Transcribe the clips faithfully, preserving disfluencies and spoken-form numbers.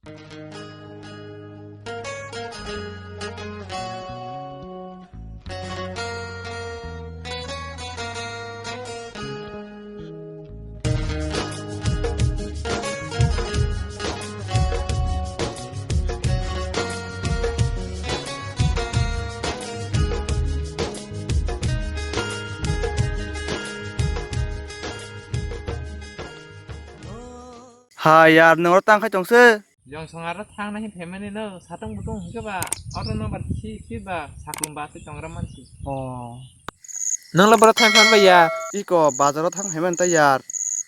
Ha yar, nwng oro tang khai tong se. Jong songar no thang nai phaimani no, satong butong hingke ba, auto number khi khi ba, saklum ba se tongra mansi. Oh. Nang la boro thang phan ba ya? Iko bazar o thang phaimani ta yar.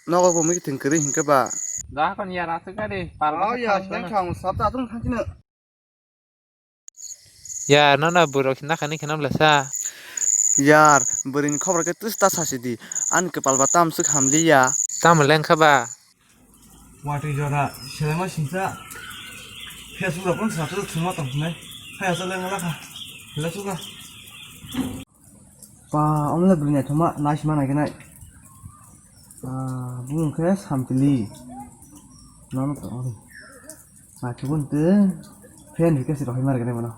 Nogo bo meeting kwrwi hingke ba. Da kon yar asuk ade, pal. Oh yar, thank you, sab ta tung thang sino. Yar, nono borok nakha ni kheno blasa. Yar, bwrwini khobor khe twis ta sasi di. Ani kwpal ba tamswk hamliya. Tamo lengkha ba? Watwi jora selengma singsa. Facebook rok phano satu thwngma tong hwnwi. Hai asa lengma lakha. Hela suka. Pa, omo le bwrwi naithokma, naisima naikhwnai. Ah, bumung khe Sampili. Nono to, naithokma hwnkhe fan rikhe se rohorma rwgwlai mano.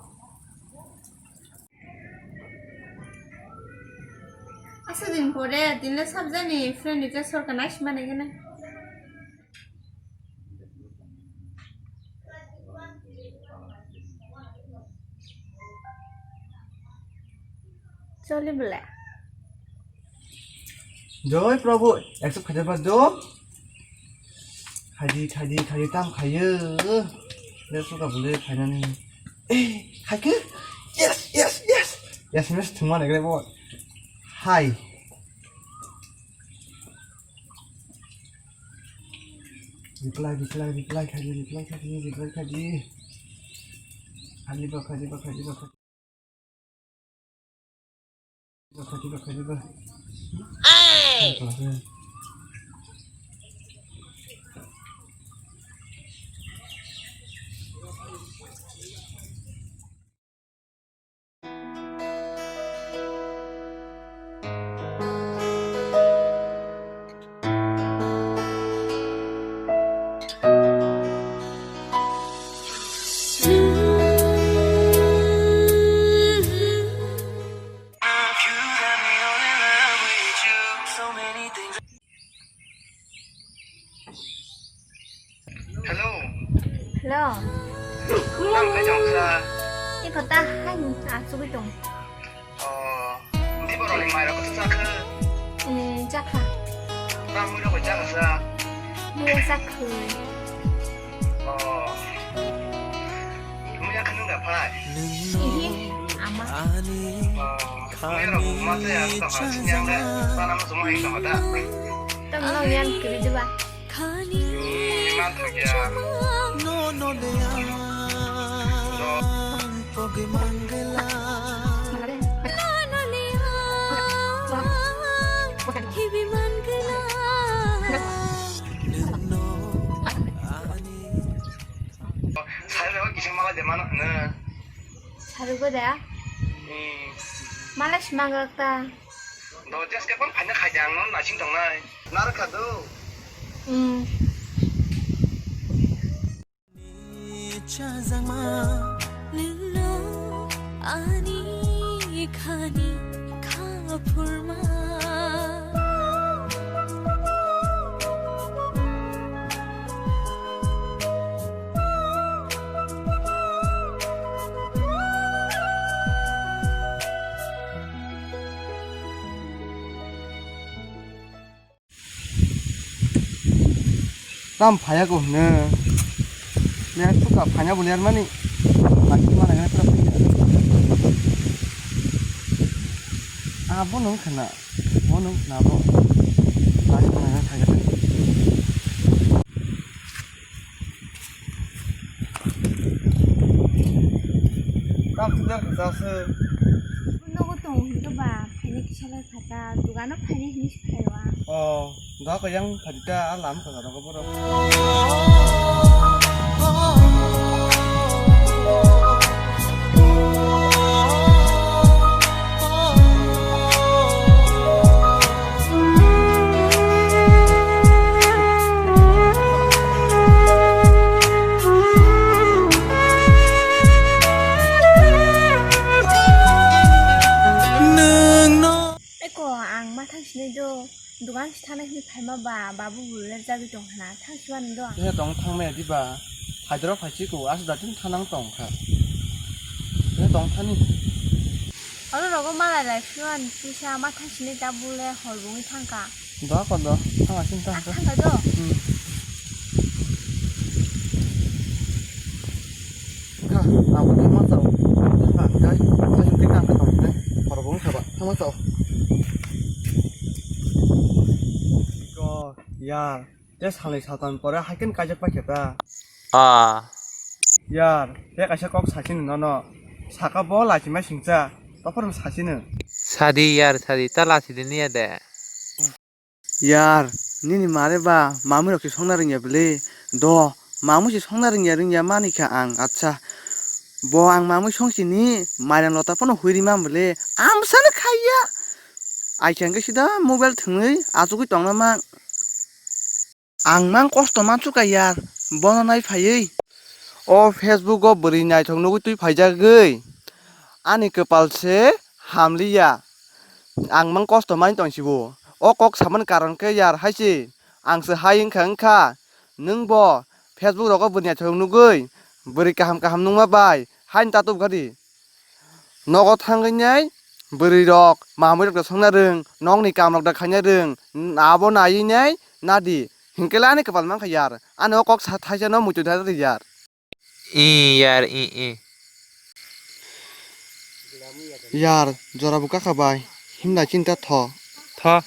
Asa din pore, din le sabjani fan rikhe sorkar naisima naikhwnai. Choli bole. Joy Prabhu, ekso khajar ba do. Khaji, khaji, khaji, tam khayo. Le suka bole khainani. Eh, khaikhe? Yes, yes, yes. Yes, miss, thuma nagre bo. Hi. Reply, reply, reply khaji, reply khaji, reply khaji. Khaji ba, khaji ba, khaji ba, khaji ba, khaji ba, khaji ba. Hello. Hello. Tamo khai tong kha? Iko ta hai achugwi tong. Oh, di borok ni mai rok cha kha? Eh, cha kha. Tamo rok cha kha sa? Dia cha kha. Oh. Muya kanu ga phai. Ihi, ama. Oh, muya rok ma cha ya ta ha sinyang da. Sana ma suma hi ta da. Tamo yan kiri diba. Sarugo da? Hmm. Mala simang ta. Do jas ke pon kanya kaya ang non nasing tong nai. Nar kha do. Hmm. Chajakma nwngno ani khani kha phurma. Tam phaya ko hwno. Ler suka phanya bo ler mani. Laki mana gana pura phaya. Abo nung khana. Bo nung khana bo. Laki mana gana phaya. Tam sudah kasa se. Nogo tong hingke ba phaini kisa lai. Kata dugano phaini hinwi se phaiwa. Oh, doga ko yang phadita a lam ko doga borok. Thana hini phaima ba, babu bo lerjagwi tong khna, thang siwani do. He tong thangmaya diba? Phaidoro phaichiko, aswk datin thanang tong kha. He tong thani. Oro rogo malai lai phiwan kisa ma thang sini ta bule hor bungwi thang kha. Do ko do, thang asin thang kha. Thang kha do? Hmm. Kha, abo thangma chao. Thangma kai, thangma kai, thangma chao. Ko, yar, te salni satan pore haiken kaijak paikhe ta. Ah. Yar, te kaisa kok sachini nono. Saka bo lachima singcha, tophor sachini. Sadi yar, sadi, ta lachidi niya de. Yar, nini mare ba mamui rok se songna rwngya bwle? Do, mamui se songna rwngya rwngya manikha ang, acha. Bo ang mamui songsini mairang lota phano huiri man bwle? Amsano khaiya. Aikha hwnkhe sida mobile thwngwi achugwi tongna mang. Ang mang kosto mansukha yar, bono nai phaiwi. O Facebook o bwrwi naithok nugwi twi phaijagwi. Ani kwpal se hamliya. Ang mang kosto mai tong sibo. O kok samani karon khe yar hai se. Ang se hai wngkha wngkha. Nwng bo Facebook rogo bwrwi naithok nugwi. Bwrwi kaham kaham nungma bai. Haini ta tubukha di. Nogo thangwi nai bwrwi rok mamui rok da songna rwng. Nokni kam rok da khaina rwng. Abo naiwi nai nadi. Hinkhe le ani kwpal mankha yar. Ani o kok sa thaisa no muitu da yar. I yar, i, i. Yar, jora bo kaka bai. Himlai chinta tho. Tho.